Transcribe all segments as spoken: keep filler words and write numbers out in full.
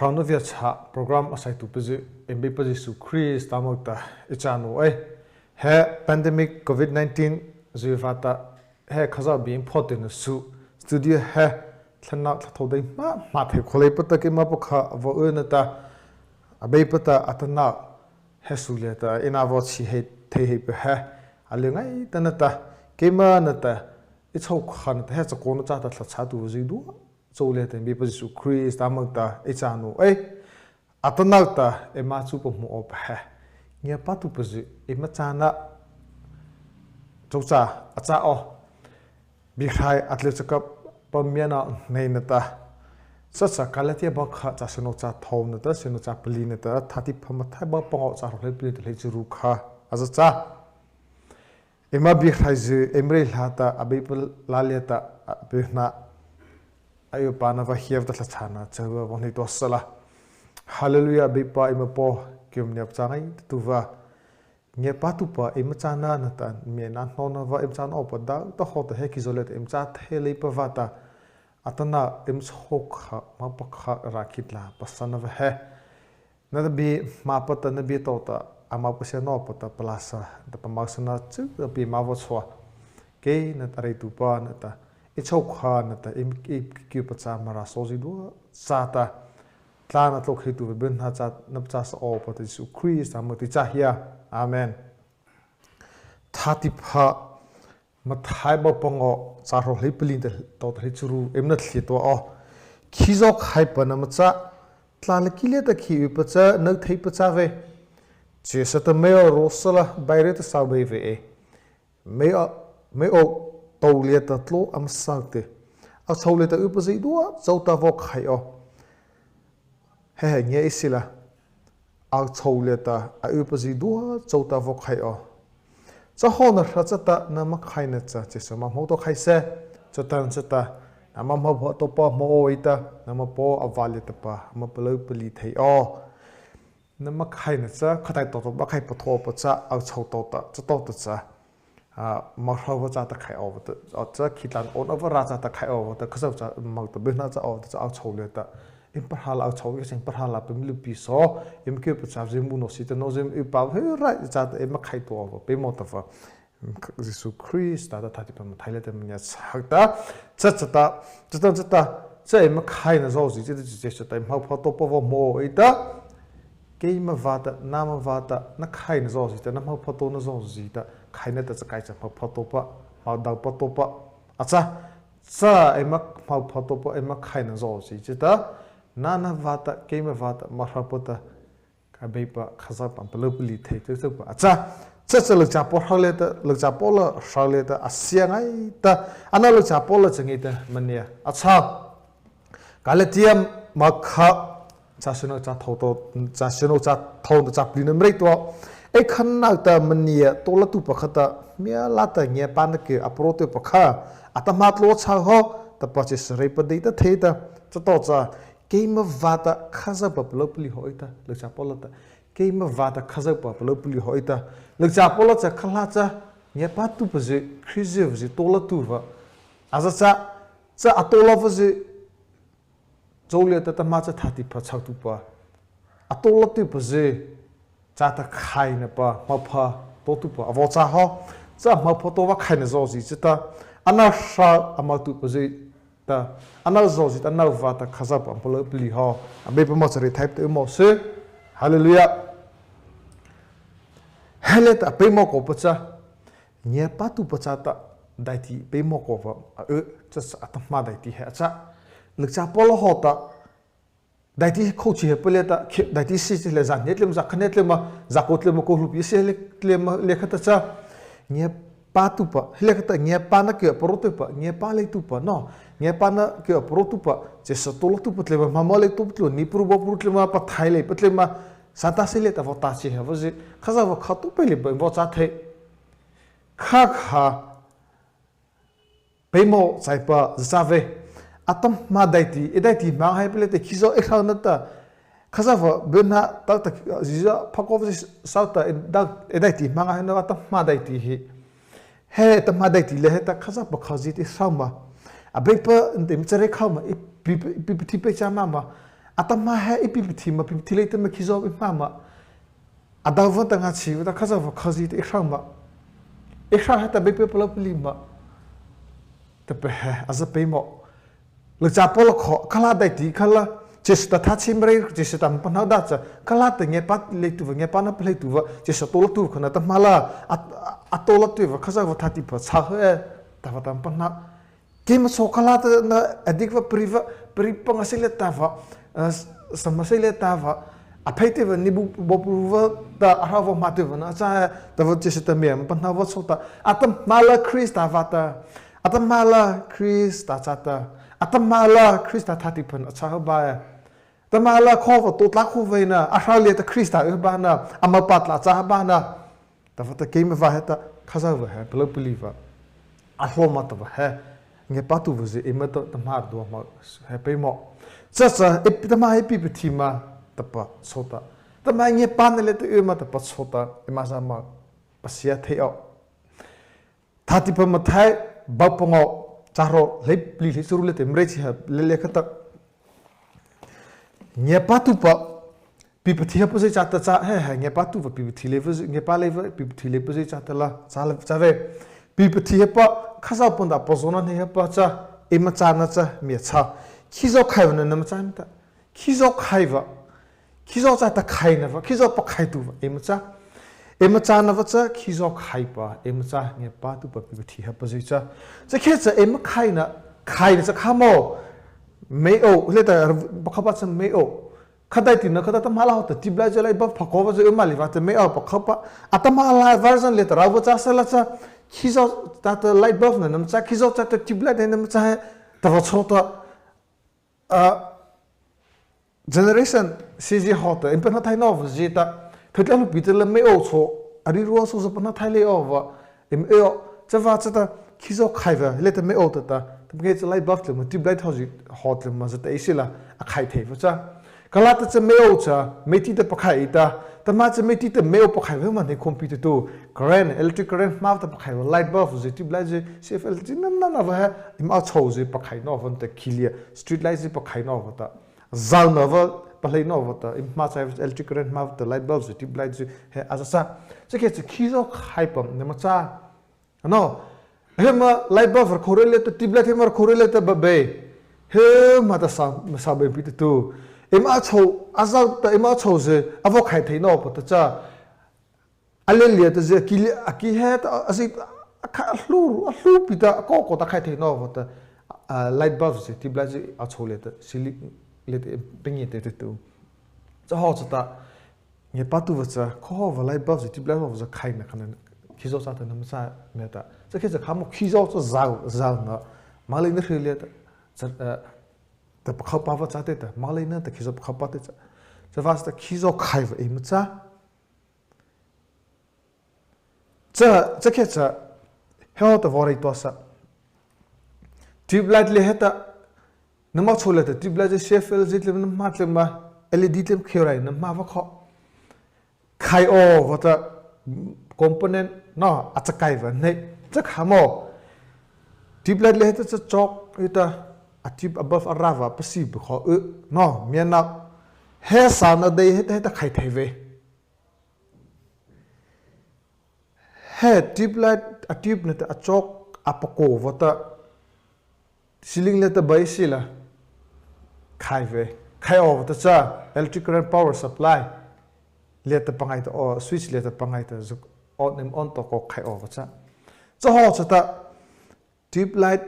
Rano Viachhâh program a saituhpazy, eima Beipa Zisu Krista moh ta ei cha naoh ei. He pandemic covid nineteen zy vâta, he Khazoh bie phote na su studio he thlanah thla thao dei ma ma thei khao leipa ta keima pakha vaw y na ta, Abeipa ta atanoh he su liata eina vaw chhi hei thei hei pa he, a ly ngaita na ta, keima na ta, ei chhôhkha na ta he chakaona chata thla chhatuhpazy zydua chô liata eima Beipa Zisu Krista moh ta ei cha naoh ei. Atanoh ta eima chu pahmô awpa he, ngiapâtuhpazy eima châna chô cha a châ aw. Biehrai a tlyh chakao pa miana hnei na ta, cha cha Galatia pakha cha syno cha thôh na ta, syno cha palih na ta, Thâtihpha Mathai bu pangawh cha hrawh hleipalih ta hleicharu kha a za cha. Eima biehrai zy eima reih lâ ta, Abeipa lâ liata a byhnâ, a ypa na vaw hiapa ta thla chhâna châ vaw hnei tua sala. Hallelujah, Beipa eima Paw, keima ngiapâ cha ngaitatuhpa, ngiapâtuhpa eima châna na ta, miana hnawna vaw eima châna awpa dawh ta hawhta he khizaw liata eima châ thei leipa vâta, atanoh eima chhôhkha ma pakha râh khih la pasana vaw he. Na ta bie ma pa ta na bie tao ta, ama pasia no pa ta palâsa ta pamosana chu ta bie ma vaw chhao. Kei na ta reituhpa na ta, ei chhôhkha na ta, ei, ei kyhpachâ Mara sawzy zydua châta, tlâna tlôkheituhpa byhnâ cha na pachâsa awpa ta Zisu Krista moh ta ei cha hia. Amen. Thâtihpha Mathai bu pangawh cha hrawh hleipalih ta, tao ta hleicharu eima nathlie tua aw. Khizaw khaipa nama châ, tlâ la ki liata khih ypa cha nao theipa châ vei. Chyhsa ta mei aw ro sala, bai rei ta sao bei vei ei. Mei aw, mei aw tao liata tlao ama sao tyh. Ao chhôh liata ypazy zydua chôta vaw khai aw. He he ngia ei sila. Ao chhôh liata a ypazy zydua chôta vaw khai aw. Cha hawhna hra chata nama khaihna cha chyhsa ma hmô to khai sy. Chatanachata nama hmo pha to pa hmô aw ei ta, nama Paw a vâ liata pa ama palôh palih thei aw. Nama khaihna cha khataih to to pa khai patho pa cha ao chhôh to ta, cha to ta cha, a, ma hra vaw châta khai aw ta, a, cha khih tlâh awn a vaw râh châta khai aw ta, Khazoh cha moh ta byhnâ cha aw ta cha ao chhôh liata, eima pahrâ la ao chhôh, eima pahrâ la pamilupi saw, eima kyhpachâzy mu no si ta no zy eima ypa he rai châta eima khai tua aw, peimawh ta va. Zisu Krista ta Thâtihpha Mathai liata mania chhao ta, cha chata, chatanachata, cha eima khaihna zawhzi chata, chyhsa ta eima hmo pha to pa vaw hmô aw ei ta, keima vâta, nama vâta, na khaihna zawhzi ta, na hmo pha tona zawhzi ta, khaihna ta cha kai cha hmo pha to pa, hmo dao pa to pa. A châ, cha eima hmo pha to pa, eima khaihna zawhzi chata, nana vâta, keima vâta, ma hra pa ta, Abeipa Khazohpa palôh palih thei chata pa. A châ, cha cha Lyuhchapawh hra liata, Lyuhchapawh la hra liata, a sia ngaita, ano Lyuhchapawh la cha ngaita mania. A châ, Galatia pakha, cha syno cha thôh to, cha syno cha thôh to cha palih nama rei tua. Ei khana ta mania tao la tuh pakha ta, miah la ta ngiapâna kyh a parao tyh pakha, atahmâ tlao châ haw, tahpa chyhsa reipa deita thei ta, cha to cha, keima vâta Khazohpa palôh palih haw ei ta, Lyuhchapawh la ta, keima vâta Khazohpa palôh palih haw ei ta, Lyuhchapawh la cha kha la cha, ngiapâtuhpazy, Krizyhpazy tao la tuh va. A za cha, cha a tao la vazy, chô liata tahmâ cha Thâtihpha chhatuhpa, a tao la tyhpazy, chata khaihna pa, hmo pha to tuh pa, a vaw châ haw, cha hmo pha to va khaihna zawhzi chata, ano hra ama tuh pazy ta, ano zawhzi ta ano vâta Khazohpa palôh palih haw, Abeipa moh cha reithai ta y mawh sy. Hallelujah. He liata a peimawh kawpa cha, ngiapâtuhpa chata, daihti peimawh kawpa, a y, cha cha atahmâ daihti he a châ. Lyuhchapawh la hawhta, daihti khochhi he pa liata, khi-, daihti sie chi liata, za hnei tlyma, za kha hnei tlyma, za kô tlyma, kô hluhpi sie tlyma liata khata cha, ngiapâtuhpa, he liata khata ngiapâna kyh a parao tyhpa, ngiapâ lei tuhpa, no, ngiapâna kyh a parao tuhpa, chyhsa tao la tuhpa tlyma, hmâ moh lei tuhpa tlyma, nipru bawpru tlyma, pathaih leipa tlyma, sâtâ sie liata vaw tah chi he vazy, Khazohpa kha to pai leipa vaw châ thei. Kha kha, peimawh chaipa za châ vei. Atahmâ daihti, ei daihti hmâ hai pa liata khizaw ei hro na ta, Khazohpa byhnâ tah ta, Zisu pha kawpa zy sao ta, ei da-, ei daihti hmâ hai na atahmâ daihti hi. He atahmâ daihti liata he ta Khazohpa khazy ta ei hro ma. Abeipa nata eima charei khao ma, ei pi, pi, pi, pi, pi, pi, cha ma ma. Atahmâ he ei pi pathi ma, pi pathi lei ta ma khizaw ei hmâ ma. Adao vâta ngâchhih vâta Khazohpa Khazoh ta ei hro ma. Ei hro heta Abeipa palôh pali ma. Tahpa he a za peimawh. Lâ cha Paul kho, kha la daihti kha la, chyhsa ta thâtih ma rei, chyhsa ta ma pahno da cha, kha la ta ngiapâ lei tuh va, ngiapâna palei tuh va, chyhsa to la tuh khona tahmâ la, a, a, a to la tuh va, Khazohpa thâtihpha cha he, tahpa ta ma pahno. Keima chô kha la ta na addict va, pari va, pari pangasi lei ta va, a, s-, samasi lei ta va, a phei tuh va, ni bu, bo pu va, ta a hro va ma tuh va na, cha, tahpa chyhsa ta miah ma pahno va chô ta, atahmâ la Krista vâta, atahmâ la Krista châta, atahmâ la Krista thâtihpha na cha ha ba e. Atahmâ la kho va to tla kho vei na, a hro lei ta Krista y ha ba na, ama pa tla cha ha ba na. Tahpa ta keima va heta, Khazohpa he, palôh pali va. A hlao ma tahpa he, ngiapâ tuh va zy, eima to, tahmâ do ma, he peimawh. Cha cha, ei, tahmâ ei pi pathi ma, tahpa chô ta. Tahmâ ngiapâna lei ta y ma tahpa chô ta, eima za ma, pasia thei aw. Thâtihpha Mathai, bâ pangawh, châ hrawh, hlei pli hlei charu lei ta, mrei chi ha, lei lei kha ta. Ngiapâ tuh pa, pi pathi ha pa zy châta cha, he, he, ngiapâ tuh va pi pathi lei va zy, ngiapâ lei va, pi pathi lei pa zy châta la, cha la, cha vei. Pi pathi ha pa, Khazohpa ta pazaona hnei ha pa cha, eima châna cha, miah cha. Khizaw khai va na nama châ ta. Khizaw khai va, khizaw châta khaina va, khizaw pakhaituh va, eima châ. Eima châna va cha, khizaw khai pa, eima châ, ngiapâ tuh pa pi pathi ha pa zy cha. Cha khei cha, eima khaina, khaina cha kha maw, mei o, lei ta, pakha pa cha mei o. Kha daihti na, kha ta tahmâ la hawhta, tube light zy light bulb pha kaw va zy, eima lei vâta mei o, pakha pa. Atahmâ la version lei ta, rao va cha sala cha, khizaw châta light bulb na nama châ, khizaw châta tube light na nama châ he, tahpa chô ta, a, generation C G hawhta, eima pahno thai nawpa zy ta, phe tla hluhpi ta la mei o chô, a ri rua chô za pahno thai lei aw va, eima y aw, cha va cha ta, khizaw khai va, lei ta mei o ta ta, ta nge cha light bulb tla ma, tube light hawh zy, hawh tla ma za ta ei sila, a khai thei va cha. Kha la ta cha mei o cha, mei ti ta pakhai ta, tahmâ cha mei ti ta mei o pakhai va ma hnei khao pi ta tuh, current, electric current hmâ ta pakhai va, light bulb zy, tube light zy, C F L zy, nama nama va he, eima chô zy pakhai nawpa ta khilia, street light zy pakhai nawpa ta. Zâlna va, palei nawpa ta, eima châ electric current hmâ ta, light bulb zy, tube light zy, he a za sa. Cha khei cha khizaw khai pa, nama châ. Ano, he ma light bulb râ khao rei lei ta, tube light he ma râ khao rei lei ta ba bei. He ma ta sa, ma sa bei pi ta tuh. Eima chô, a zâ ta eima chô zy, a vaw khai thei nawpa ta cha. A lei lei ta zy, a ki lei, a ki he ta, a zy, a kha, a hlu, a hluhpi ta, a kaw kaw ta khai thei nawpa ta. A, light bulb zy, tube light zy, a chô lei ta, ceiling lei ta, pyngi ta ta tuh. Cha hawh cha ta, ngiapâ tuh va cha, kho hawh va light bulb zy, tube light hawh va zy khaina kha na, khizaw châta nama châ miah ta. Cha khei cha kha maw khizaw cha zâ, zâ na, moleina hry lei ta, cha, eh, ta pakha pa va châ tei ta, moleina ta khizaw pakha pa tei cha. Cha va cha ta khizaw khai va eima châ. Cha, cha khei cha, he hawhta vaw rei tua sa. Tube light lei heta, nama chô lei ta tube light zy, C F L zy tla, nama tla ma, L E D tla khei rai, nama va kho. Khai aw va ta component, no, a chakai va hnei. Cha kha maw. Tube light lei heta cha chawk, heta, a tube a bulb a râh va, pasi ba kho, y, no, miah na. He sa na dei heta, heta khai thei vei. He tube light, a tube na ta a chawk, a pakaw va ta, ceiling lei ta bai sila, khai vei. Khai aw va ta cha, electric current power supply lei ta pangai ta, o, switch lei ta pangai ta, zuk on, eima on ta kaw khai aw va cha. Cha hawh cha ta, tube light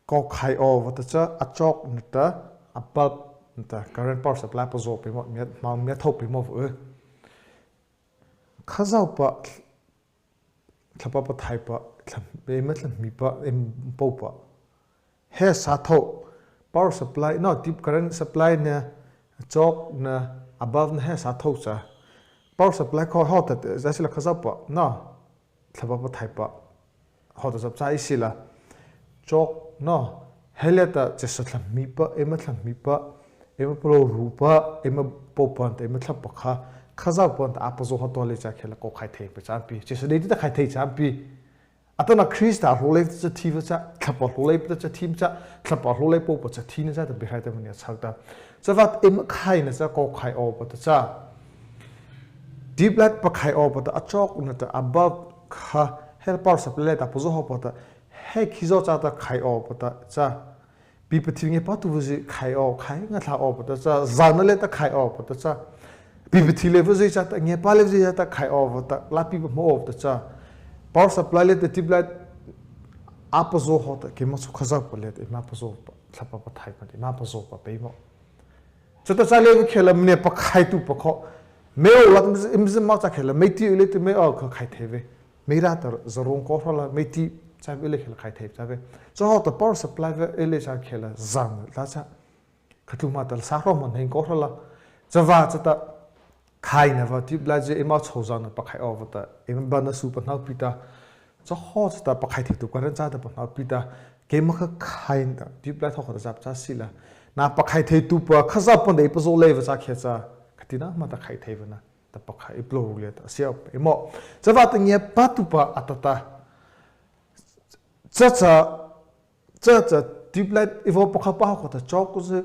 kaw khai aw va ta cha, a chawk na ta, a bulb na ta, current power supply pazaw peimawh, miah, ma miah thao peimawh va, y. Khazohpa, Thlahpa Pathaihpa, thla, eima thla hmipa, eima pôhpa. He sa thao, power supply, no, tube current supply na, chawk na, a bulb na he sa thao cha. Power supply kho hawhta, za sila Khazohpa, no, Thlahpa Pathaihpa. Hawhta zap cha ei sila. Chawk, no, he lei ta chyhsa thla hmipa, eima thla hmipa, eima palôhrupa, eima pôhpa ta, eima thlahpa kha, Khazohpa ta a pazaw ha tua lei cha khei la kaw khai thei pa cha pi. Chyhsa dei ti ta khai thei cha pi. Atanoh Krista a hlao leipa ta cha thi vei cha, Thlahpa hlao leipa ta cha thi cha, Thlahpa hlao leipa ta cha thi na cha ta Biehrai ta mania chho ta. Chavâta eima khaihna cha kô khai awpa ta cha, tube light pakhai awpa ta, a châ na ta, a bulb kha, he power supply liata pazao awpa ta, he khizaw châta khai awpa ta cha, pi pathi ngiapâtuhpazy khai aw, khai ngâ thlâh awpa ta cha, zâna liata khai awpa ta cha, pi pathi leipazy châta, ngiapâ leipazy châta khai awpa ta, lâpi pa hmô awpa ta cha, power supply liata tube light a pazao haw ta, keima chhao Khazohpa liata eima pazao pa, Thlahpa Pathaihpa eima pazao pa peimawh. Chata cha leipa khiahta la mania pakhaituhpa kha, mei o la, eima zy ma cha khiahta la, mei ti ei leipa ta mei o kha khai thei vei. Mei râh ta zarong kaw hra la, mei ti cha vei ei lei khiahta la khai thei cha vei. Cha haw ta power supply vei ei lei cha khiahta la zâna la cha, kha tlu ma ta la sa hro ma hnei kaw hra la. Chavâta chata khaihna vâ tube light zy eima chhao zâna pakhai awpa ta, eima bana su pahno pi ta, cha haw chata pakhai theituhpa kha ran châta pahno pi ta, keima kha khaihna tube light haw kha ta zâ cha sila, na pakhai theituhpa Khazohpa ta ei pazao leipa cha khiahta cha, khatina ma ta khai thei vei na ta pakhai ei palôhru liata a sia awpa peimawh. Chavâta ngiapâtuhpa a tah ta, cha cha, cha cha, tube light ei vaw pakha pa haw kha ta, châ zy,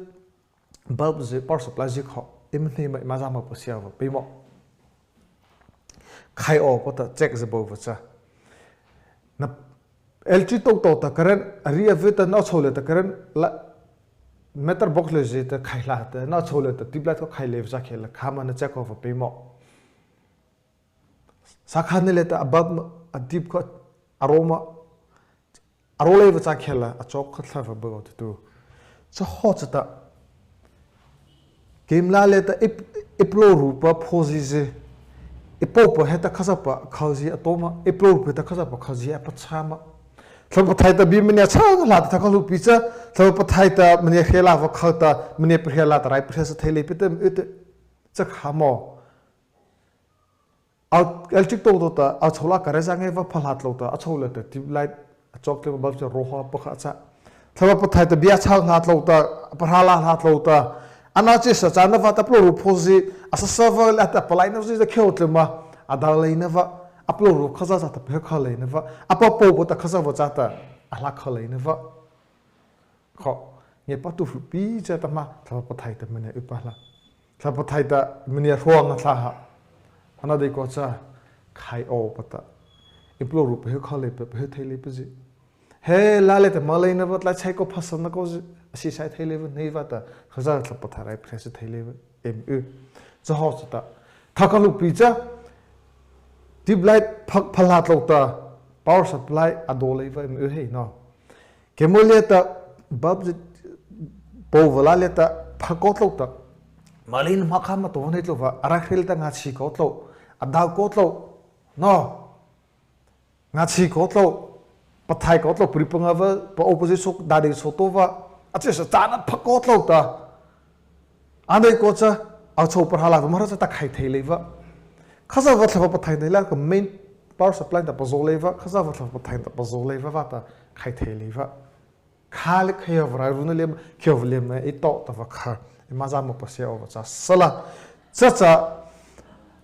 bulb zy, power supply zy kha, eima hnei ma, eima zâ ma pasia awpa peimawh. Khai awpa ta check zy bo vei cha. Na electric to to ta current, a ri a vei ta na chhao liata current la, meter box leizy ta khai la ta, na chhao liata tube light kha khai leipa cha khiahta la, khâ ma na check awpa peimawh. Sakha na liata a bulb ma, a tube kha, a ro ma, a ro leipa cha khiahta la, a châ kha thla va bo tu tu. Cha haw chata, keima liata ei, ei palôhrupa phaohzy zy, ei paopa heta Khazohpa khozy a tao ma, ei palôhrupa heta Khazohpa khozy a pachâ ma. Thlahpa Pathaihpa ta bie mania chhâ la ta, thokha hluhpi cha, Thlahpa Pathaihpa ta mania hria la va kha ta, mania pahria la ta rai pahria sa thei leipa ta, ei ta, cha khâ maw. A, electric to to ta, a chhao la ka rei za ngei va pha hla tlo ta, a chhao liata tube light, a châ tlyma bulb cha ro haw pakha cha. Thlahpa Pathaihpa ta bie a chhâ hla tlo ta, a pahra la hla tlo ta. Ano chyhsa châna vâta palôhru phaohzy, a sasa va la ta palaina zy ta khiao tlyma, a do leina vâ, a palôhru Khazohpa châta pahno kha leina vâ, a pa paopa ta Khazohpa châta, a hla kha leina vâ. Kha, ngiapâtuhpa pi cha ta ma, Thlahpa Pathaihpa ta mania ypa hla. Thlahpa Pathaihpa ta mania hro ngâ thlâh ha. Ano deikua cha, khai awpa ta, ei palôhru pahno kha leipa, pahno thei leipazy. He la liata ma leina vâ, tlai chai kaw phasana kaw zy, a si sai thei leipa, hnei vâta, Khazoh Thlahpa Pathaihpa rai pahria sa thei leipa, eima y. Cha haw chata, thokha hluhpi cha, tube light pha, pha hla tlo ta, power supply a do leipa, eima y hei no. Keimo liata, bulb zy, pao va la liata, pha kaw tlo ta. Moleina ma kha ma to va hnei tlo vâ, a rai hry liata ngâchhih kaw tlo, a do kaw tlo, no. Ngâchhih kaw tlo, pathai kaw tlo, pari pangawh vâ, pa opposite so, dâh dei so to vâ, a chyhsa châna pha kaw tlo ta. Ano deikua cha, a chhao pahra la va, Mara châta khai thei leipa. Khazoh va Thlahpa Pathaihpa ta la ka main power supply ta pazao leipa, Khazoh va Thlahpa Pathaihpa ta pazao leipa vâta khai thei leipa. Kha le khei va rai ru na lei, khei va lei ma, ei to ta va kha, eima zâ ma pasia awpa cha sala. Cha cha,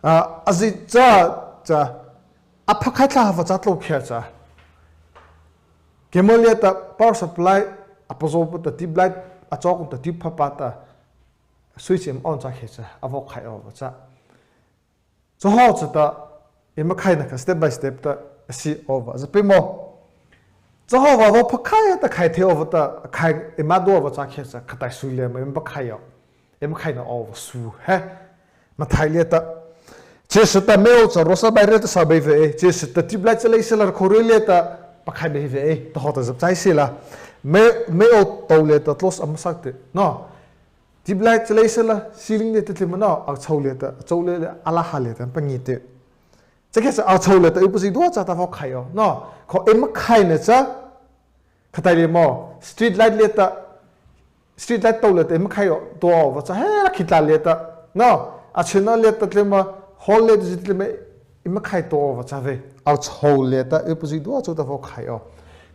a, a zi cha, cha, a pha khai thlâh va cha tlo khiah cha. Keimo liata power supply, a pazao pa ta tube light, a châ ta tube pha pa ta, switch eima on cha khiah cha, a vaw khai awpa cha. Cha haw chata, eima khaihna kha step by step ta, a si awpa, za peimawh. Cha haw va vaw pha khai ta khai thei awpa ta, khai eima do awpa cha khiah cha, khatai su lei ma, eima pha khai aw. Eima khaihna awpa su, he. Mathai liata. Chyhsa ta mei o cha ro sa bai re ta sa bai vei, chyhsa ta tube light chalei sala kho re liata, pakhai bai vei, ta haw ta zap chai sila. Mei, mei o to liata close ama sak te, no. Tube light chalei sala, ceiling liata tlyma no, a chhao liata, a chhao liata, a la ha liata, pangi te. Cha khiah cha a chhao liata, upa zi dua cha ta vaw khai aw, no. Kho eima khaihna cha, khatai lei maw, street light liata, street light to liata, eima khai aw, to awpa cha, he la khitla liata, no. A china liata tlyma, hall liata zi tlyma, eima khai to awpa cha vei. A chhao liata, upa zi dua cha ta vaw khai aw.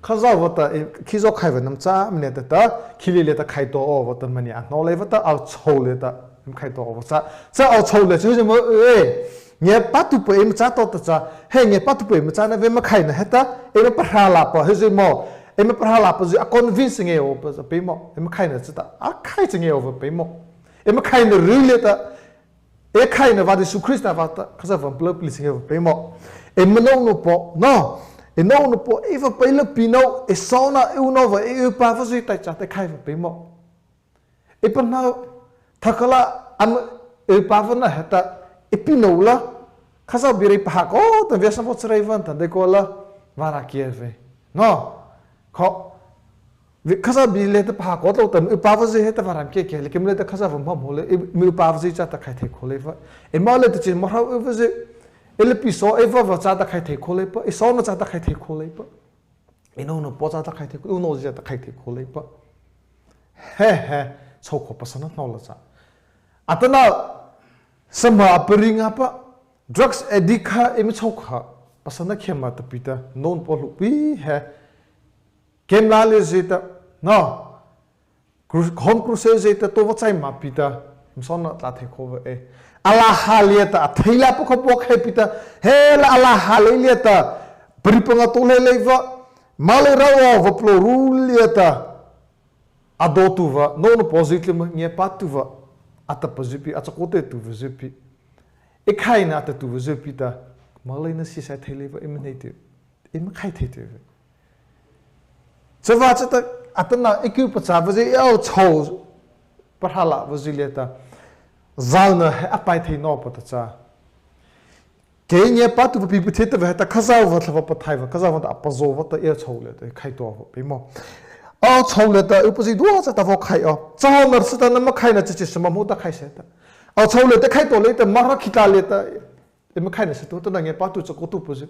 Khazoh vâta, e, khizaw khai va nama cha, mania ta ta, khih lei liata khai to awpa ta mania, a no lei vâta, a chhao liata, eima khai to awpa cha. Cha a chhao liata, cha zi ma, e, Ngiapâtuhpa eima châ tawhta cha, he ngiapâtuhpa eima châna vei, eima khaihna heta, eima pahrâ lâpa, he zy maw, eima pahrâ lâpa zy a convince ngei awpa peimawh, eima khaihna chata, a khai cha ngei awpa peimawh. Eima khaihna ry liata, ei khaihna vâta Zisu Krista vâta, Khazohpa palôh pali cha ngei awpa peimawh. Eima nô nôpo, no, ei nô nôpo, ei vaw pi la pi no, ei sona, ei unawhpa, ei ypawpa zy taihta cha ta khai awpa peimawh. Ei pahno, thokha la, ama, ei ypawpa na heta, ei pi no la, Khazohpa bie reih pahâ kaw ta, viasa vaw chareih vâta deikua la, vârâh kia vei. No, kha, vi, Khazohpa bie liata pahâ kaw tlôh ta, ei ypawpa zy heta vârâh kia kia lei, keimo liata Khazohpa hmô hmô lei, ei, ei ypawpa zy chata khai thei khao leipa. Eima liata chi mohra ypa zy, ei la pi so, ei vaw vaw chata khai thei khao leipa, ei sona chata khai thei khao leipa. Ei nô nôpo chata khai thei, ei unawhzy chata khai thei khao leipa. He he, chhôhkha pasana hnoh la cha. Atanoh, sâhma a pari ngâpa, drugs addict kha eima chhôhkha, pasana khei ma ta pi ta, nô nôpo hluhpi he, camp la lei zy ta, no, Cru-, Home Crusade zy ta tao vaw chai ma pi ta, eima sona tlâ thei khao vei. A la ha liata, a thei la pakha pakha pi ta, he la a la ha lei liata, pari panga tao lei lei va, moleina rao va palôh ru liata, a do tu va, nô nôpo zy tlyma ngiapâtuhpa, a tahpa zy pi, a chakaotuhpa zy pi. Ei khaihna a tahtuhpa zy pi ta, moleina siesai thei lei va, eima hnei tyh. Eima khai thei tyh vei. Chavâta chata, atanoh ei kei pachâpa zy, ei o chhôh, pahrâ lâpa zy liata, zâna he a pai thei nawpa ta cha. Kei ngiapâtuhpa pi pathi ta vei heta Khazohpa Thlahpa Pathaihpa, Khazohpa ta a pazao vâta ei o chhôh liata, ei khai tuah awpa peimawh. O chhôh liata, ei ypa zy zydua chata vaw khai aw. Chahawhna chata nama khaihna cha chyhsa ma hmô ta khai sy ta. O chhôh liata khai tuah lei ta, Mara khih tlâh lei ta, eima khaihna sa tu, atanoh ngiapâtuhpa chakaotuhpa zy.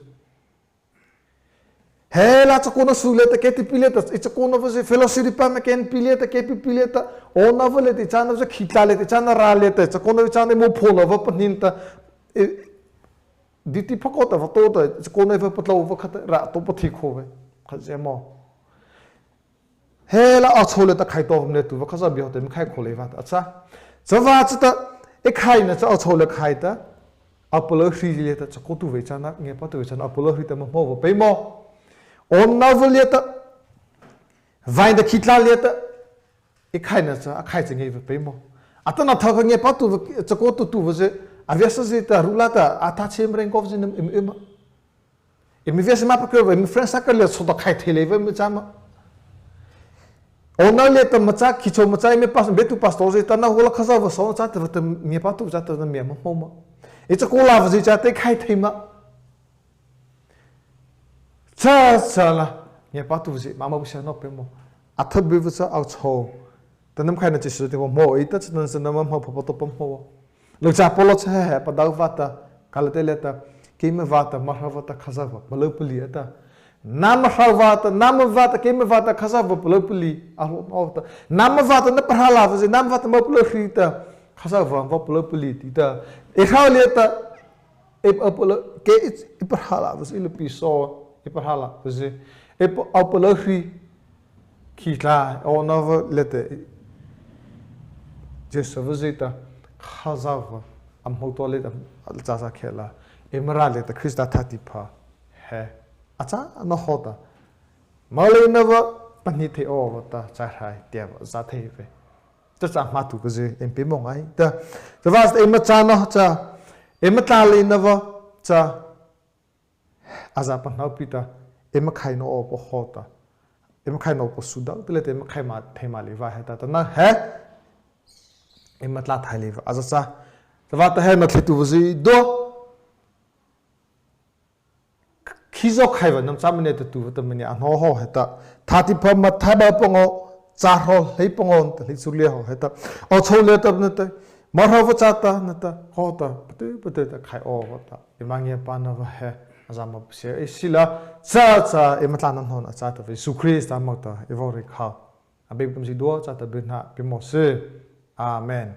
He la chakaona su liata, K T P liata, ei chakaona va zy, fellowship department, K N P liata, K P P liata, awnanopa liata, ei châna va zy, khih tlâh liata, ei châna râh liata, ei chakaona va, ei châna, ei mohpauna va pahnie ta, ei, duty pha kaw ta va tao ta, ei chakaona va patlô va kha ta, râh tao pathi khao vei, kha zy maw. He la o chhôh liata khai tuah vei tu va, Khazohpa bie hawhta eima khai khao lei vâta a châ. Chavâta chata, ei khaihna cha o chhôh liata khai ta, a palôh hri liata chakaotuhpa vei châna, ngiapâtuhpa vei châna, a palôh hri ta ma hmô awpa peimawh. Awnanopa liata, vaw ta khih tlâh liata, ei khaihna cha, a khai cha ngei awpa peimawh. Atanoh thokha ngiapâtuhpa, chakaotuhpa zy, a viasa zy ta, ru la ta, a tah chi ma reih kaw zy nama, eima, eima. Eima viasa ma pakha va, eima friend circle liata chhao ta khai thei lei va, eima châ ma. Awnano liata machâ, khih chô machâ, eima pas-, bietu pastor zy ta, na hawh la Khazohpa sona chata vâta, ngiapâtuhpa chata nama ma hmô ma. Ei chakaona va zy chata ei khai thei ma. Cha, cha la, ngiapâtuhpa zy, ma ma bu sia no peimawh. A tahpa va cha o chhôh. Ta nama khaihna chyhsa ta hmô, ei ta chata nama hmô, pha pa tao pa hmô. Lôh cha Pawla cha he he padua vâta, Kalatia liata, keima vâta, Mara vâta, Khazohpa palôh pali a tah. Nama râh vâta, nama vâta, keima vâta, Khazohpa palôh pali, a hawh awpa ta. Nama vâta na pahrâ lâpa zy, nama vâta ma palôh hri ta, Khazohpa va palôh pali ti ta. Ei râh liata, ei, ei palôh, kei ei, ei pahrâ lâpa zy, ei la pi so, ei pahrâ lâpa zy. Ei pa, ei palôh hri, khih tlâh, awnanopa liata, chyhsa va zy ta, Khazohpa, a hmô tua liata, a châ sa khei la, eima râh liata Krista thâtihpha, he, a châ na hawh ta, moleina va, pahnie thei awpa ta, châ hrai, tia va, za thei vei. Cha cha hmâtuhpa zy, eima peimawh ngaita. Chavâta eima châna cha, eima tlâh leina va, cha, a za pahno pi ta, eima khaihna awpa hawh ta, eima khaihna awpa su dao, tah liata eima khai ma, thei ma lei va heta, atanoh he, eima tlâ thai lei va, a za cha, chavâta he na thei tu va zy dua, khizaw khai va, nama châ mania ta tu va ta mania, a hnaw hawh heta, Thâtihpha Mathai bâ pangaw, châ hrawh hlei pangaw, ta hlei chu lia hawh heta, o chhôh liata na ta, Mara va chata, na ta, hawh ta, patu, patu ta khai awpa ta. Eima ngiapâna va he, a za ma pasia ei sila, cha cha, eima tlâna hnohna chata vei, Zisu Krista moh ta, ei vaw reih khao. Abeipa ta eima zydua chata byhnâ pie mawh sy. Amen.